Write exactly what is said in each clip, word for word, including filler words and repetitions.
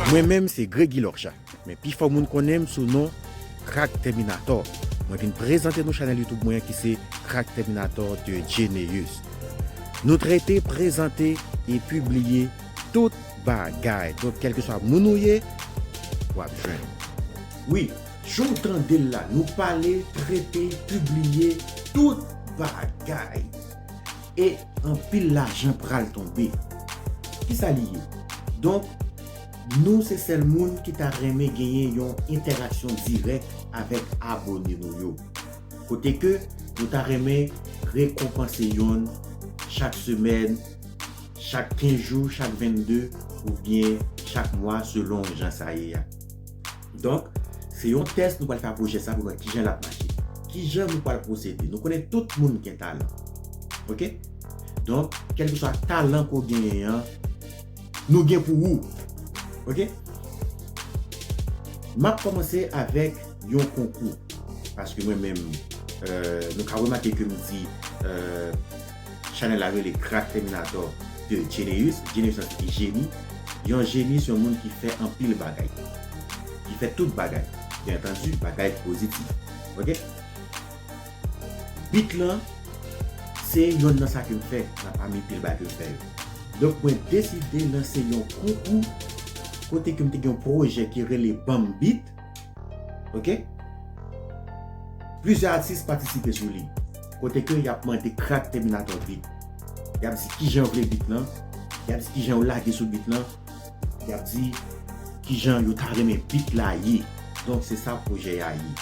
Mwen menm se Gregy Lorcha, men pifò moun konnen m sou non Crack Terminator. Mwen vin prezante nou chanèl YouTube mwen an ki se Crack Terminator de Genius. Nou trete, prezante e pibliye tout bagay. Donk, kèlkeswa moun ou ye, w ap jwenn. Wi, jan w tande l la, nou pale, trete, pibliye tout bagay. E anpil lajan pral tonbe. Kisa li ye? Donk, nou se sèl moun ki ta renmen genyen yon entèraksyon dirèk avèk abone nou yo. Kote ke nou ta renmen rekonpanse yonn chak semèn, chak kenz jou, chak vennde, oubyen chak mwa, selon jan sa ye a. Donk, se yon tès nou pral fè a pwojè sa pou nou wè kijan l ap mache. Kijan nou pral pwosede. Nou konnen tout moun gen talan. Oke? Donk, kèlkeswa talan ke w genyen an, nou gen pou ou. Oke? M ap kòmanse avèk yon konkou. Paske mwen menm, euh, nou ka remake ke m di, euh, chanèl la rele Crack Terminator de Genius. Genius nan se jeni. Yon jeni se yon moun ki fè anpil bagay. Ki fè tout bagay. Byen antandi, bagay pozitif. Oke? Bit lan, se yonn nan sa ke m fè, nan pami pil bagay ke m fè yo. Donk, mwen deside lanse yon konkou kote ke m te gen yon pwojè ki rele Banm Bit. Oke? Plizyè atis patisipe sou li. Kote ke y ap mande Crack Terminator bit. Y ap di kijan yo vle bit lan. Y ap di kijan yo lage sou bit lan. Y ap di kijan yo ta renmen bit la ye. Donk, se sa pwojè a ye.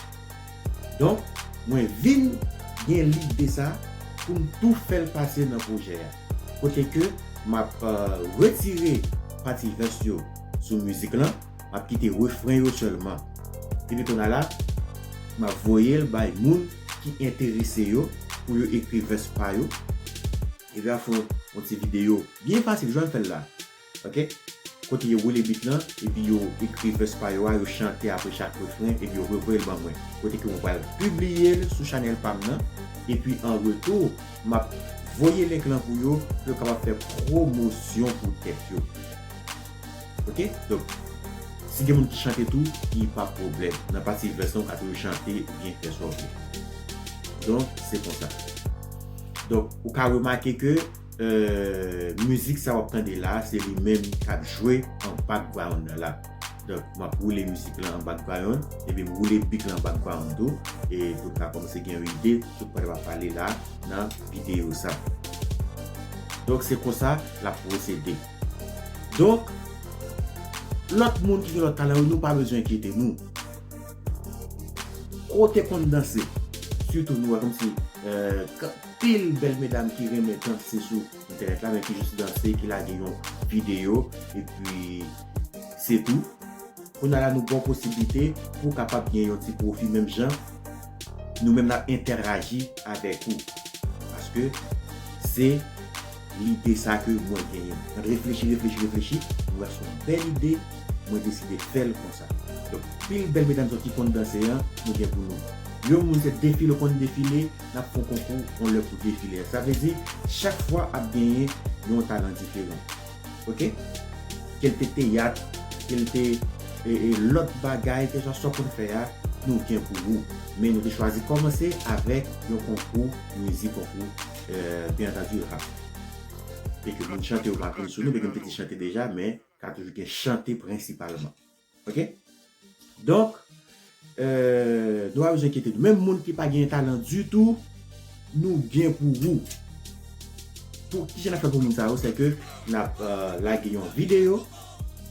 Donk, mwen vin gen lide sa pou m tou fè l pase nan pwojè a. Kote ke m ap, euh, retire pati vès yo sou mizik lan, m ap kite refren yo sèlman. Epi kounye a la, m ap voye l bay moun ki enterese yo pou yo ekri vès pa yo. Epi ap fè yon, yon ti videyo byen fasil, jan m fè l la. Oke? Kote yo woule bit lan, epi yo ekri vès pa yo a, yo chante apre chak refren, epi yo revoye l ban mwen. Kote ke mwen pral pibliye l sou chanèl pa m nan, epi an retou, m ap voye link lan pou yo, pou yo kapab fè pwomosyon pou tèt yo. Oke? Donk, si gen moun ki chante tou, ki pa pwoblèm. Nan pati vès lan, ou ka toujou chante oubyen fè sa w vle. Donk, se konsa. Donk, ou ka remake ke euh, mizik sa w ap tande la, se li menm k ap jwe an background nan la. Donk, m ap woule mizik lan an background, epi m woule bit lan an background tou, e pou n ka kòmanse gen yon ide sou ki pale la nan videyo sa. Donk, se konsa l ap pwosede. Donk, lòt moun ki gen lòt talan yo, nou pa bezwen enkyete nou. Kote konn danse, sitou nou wè kòmsi, euh, pil bèl medam ki renmen danse sou entènèt la, men ki jis danse, ki lage yon videyo, epi se tou. Kounye a la, nou ba w posiblite pou w kapab gen yon ti pwofi menm jan nou menm n ap entèraji avèk ou. Paske se lide sa ke mwen genyen. Mwen reflechi, reflechi, reflechi, mwen wè se yon bèl ide, mwen deside fè l konsa. Donk, pil bèl medam zòt ki konn danse an, nou gen pou nou. Yon moun se defile, konn defile, n ap fè yon konkou yon lè pou defile. Sa vle di, chak fwa ap genyen yon talan diferan. Oke? Ke l te teyat, ke l te, e, e, lòt bagay, keswa sa w konn fè a, nou gen pou ou. Men nou te chwazi kòmanse avèk yon konkou mizik, konkou, e, byen antandi, rap. E ke moun chante yo pa vin sou nou, men ke m te di chante deja, men ka toujou gen chante prensipalman. Oke? Donk, euh, nou pa bezwen enkyete nou. Menm moun ki pa gen talan ditou, nou gen pou ou. Pou kijan n ap fè pou moun sa yo, se ke n ap, euh, lage yon videyo,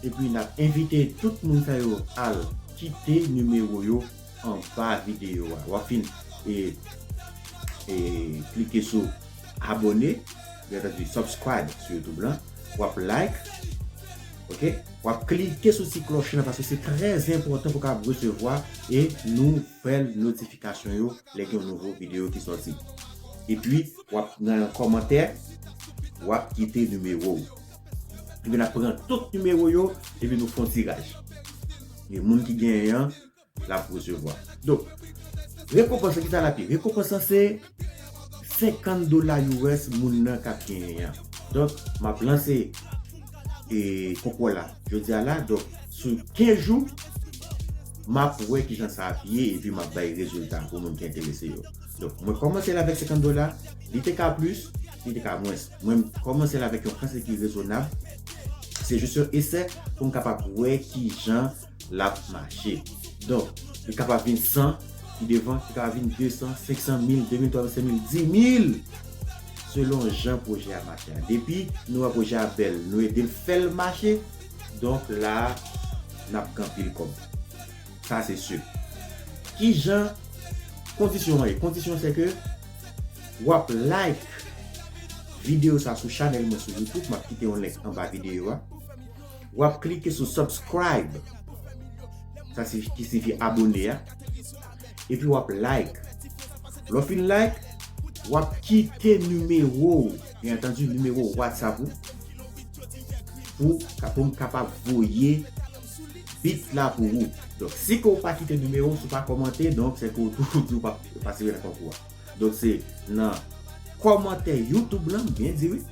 epi n ap envite tout moun sa yo al kite nimewo yo anba videyo a. W ap fin e, e klike sou abòne, byen antandi, subscribe sou YouTube lan. W ap like, oke? W ap klike sou ti klòch lan paske se trè enpòtan pou w kapab resevwa e nouvèl notifikasyon yo lè gen yon nouvo videyo ki sòti. Epi, w ap nan kòmantè, w ap kite nimewo w. Epi n ap pran tout nimewo yo, epi nou fè yon tiraj. E moun ki genyen an, l ap resevwa. Donk, rekonpans lan, ki sa l ap ye? Rekonpans lan se senkant dola U S moun nan k ap genyen an. Donk, m ap lanse, e, konkou la jodi a la. Donk, sou kenz jou, m ap wè kijan sa ap ye, epi m ap bay rezilta pou moun ki enterese yo. Donk, mwen kòmanse l avèk senkant dola, li te ka plis, li te ka mwens. Mwen kòmanse l avèk yon kantite ki rezonab. Se jis yon esè pou m kapab wè kijan l ap mache. Donk, li kapab vin san, pi devan, li kapab vin de san, senk san mil, de mil, twa mil, senk mil, di mil, selon jan pwojè a mache a. Depi nou wè pwojè a bèl, nou ede l fè l mache, donk la, n ap gen anpil kòb. Sa se si. Kijan kondisyon an ye? Kondisyon se ke w ap like videyo sa sou chanèl mwen sou YouTube, m ap kite yon link anba videyo a. W ap klike sou subscribe, sa ki siyifi abone a, epi w ap like. Lè w fin like, w ap kite nimewo w, byen antandi, nimewo WhatsApp ou, pou, pou m kapab voye beat la pou ou. Donk, si ke w pa kite nimewo w, si w pa kòmante, donk, se ke w tou di w pa, pa sere nan konkou a. Donk, se nan kòmantè YouTube lan, m byen di wi.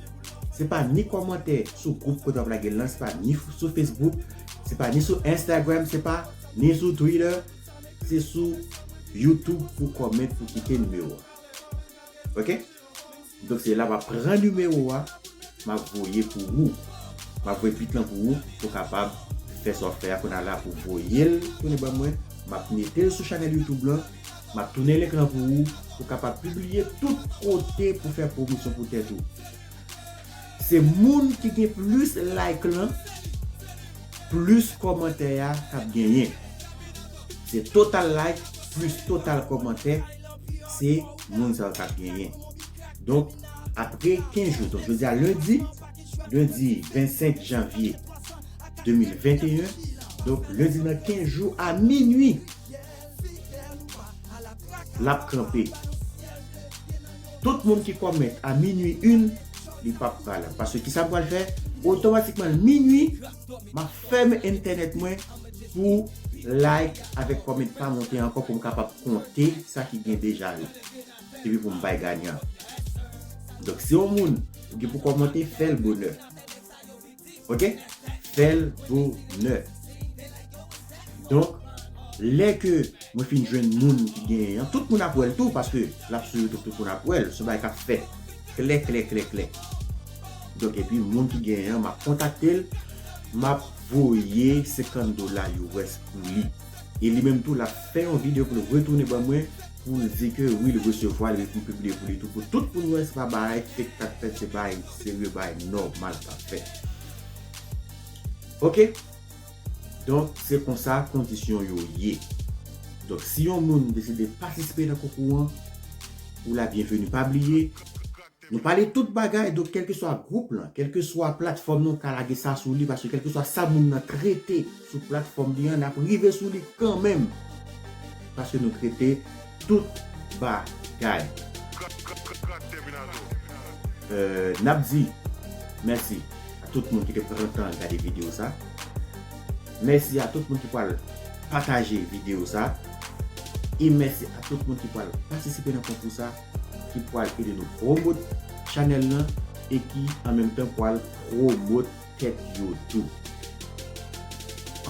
Se pa ni kòmantè sou gwoup kote w ap lage l lan, se pa ni sou Facebook, se pa ni sou Instagram, se pa ni sou Twitter, se sou YouTube pou kòmante, pou kite nimewo a. Ok? Donk, se la m ap pran nimewo a, m ap voye pou ou. M ap voye beat lan pou ou, pou w kapab fè sa w ap fè a kounye a la, pou voye l tounen ban mwen. M ap mete l sou chanèl YouTube lan, m ap tounen link lan pou ou, pou w kapab pibliye tout kote pou fè pwomosyon pou tèt ou. Se moun ki gen plis like lan, plis kòmantè a k ap genyen. Se total like plis total kòmantè, se moun sa yo k ap genyen. Donk, apre kenz jou, donk, jodi a lendi, lendi vennsenk janvye de mil venteyen, donk, lendi nan kenz jou a minui, l ap kanpe. Tout moun ki kòmante a minui en, li p ap valab. Paske kisa m pral fè? Otomatikman, minui, m ap fèmen entènèt mwen pou like avèk kòmante pa monte ankò, pou m kapab konte sa ki gen deja yo. Epi pou m bay ganyan. Donk, si yon moun ou gen pou kòmante, fè l bonè. Ok? Fè l bonè. Donk, lè ke mwen fin jwenn moun ki genyen an, tout moun ap wè l tou, paske l ap sou YouTube, tout moun ap wè l. Se yon bagay k ap fèt klè, klè, klè, klè. Donk, epi moun ki genyen an, m ap kontakte l, m ap voye senkant dola U S pou li. E li menm tou, l ap fè yon videyo pou l retounen ban mwen, pou l di ke wi, l resevwa l, epi pou l pibliye pou li tou, pou tout moun wè se pa bagay fake k ap fèt, se bagay serye, bagay nòmal k ap fèt. Ok? Donk, se konsa kondisyon yo ye. Donk, si yon moun deside patisipe nan konkou an, ou la byenveni. Pa bliye, nou pale tout bagay, donk, kèlkeswa gwoup lan, kèlkeswa platfòm nan, ou ka lage sa sou li, paske kèlkeswa sa moun nan trete sou platfòm li an, n ap rive sou li kanmenm. Paske nou trete tout bagay. Euh, n ap di mèsi a tout moun ki te pran tan gade videyo sa. Mèsi a tout moun ki pral pataje videyo sa. E mèsi a tout moun ki pral patisipe nan konkou sa, ki pral ede nou pwomot chanèl lan e ki an menm tan pral pwomot tèt yo tou.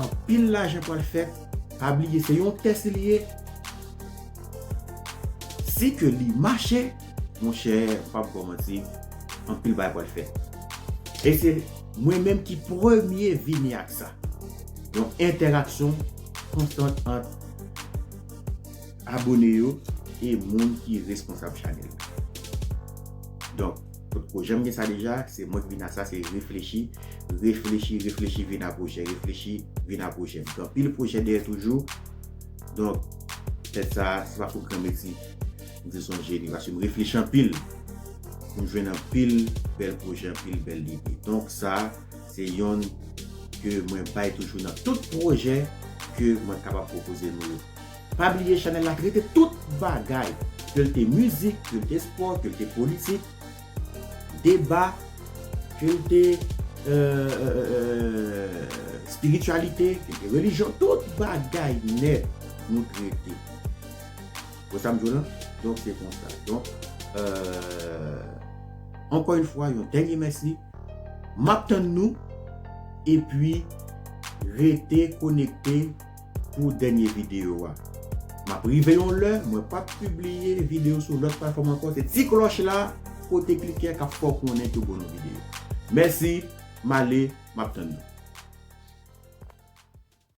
Anpil lajan pral fèt. Pa bliye, se yon tès li ye. Si ke li mache, monchè, m p ap ba w manti, anpil bagay pral fèt. E se mwen menm ki premye vini ak sa. Yon entèraksyon konstant ant abone yo e moun ki responsab chanèl la. Donk, potko janm gen sa deja, se mwen ki vin a sa, se reflechi, reflechi, reflechi, vin a pwojè, reflechi, vin a pwojè. M gen anpil pwojè dèyè toujou. Donk, tèt sa, se pa pou granmesi m di se yon jeni, paske m reflechi anpil pou m jwenn anpil bèl pwojè, anpil bèl lide. Donk, sa, se yonn ke mwen bay toujou nan tout pwojè ke mwen kapab pwopoze nou yo. Pa bliye, chanèl la trete tout bagay, ke l te mizik, ke l te spò, ke l te politik, deba, ke l te, euh, euh, euh, espirityalite, ke l te relijyon, tout bagay nèt nou trete. Ou wè sa m di w lan? Donk, se konsa. Donk, euh, ankò yon fwa, yon dènye mèsi. M ap tann nou. Epi, rete konekte pou dènye videyo a. M ap rive yon lè, mwen p ap pibliye videyo sou lòt platfòm ankò. Se ti klòch la, kote klike a k ap fè w konnen ke bon yon videyo. Mèsi, m ale, m ap tann nou.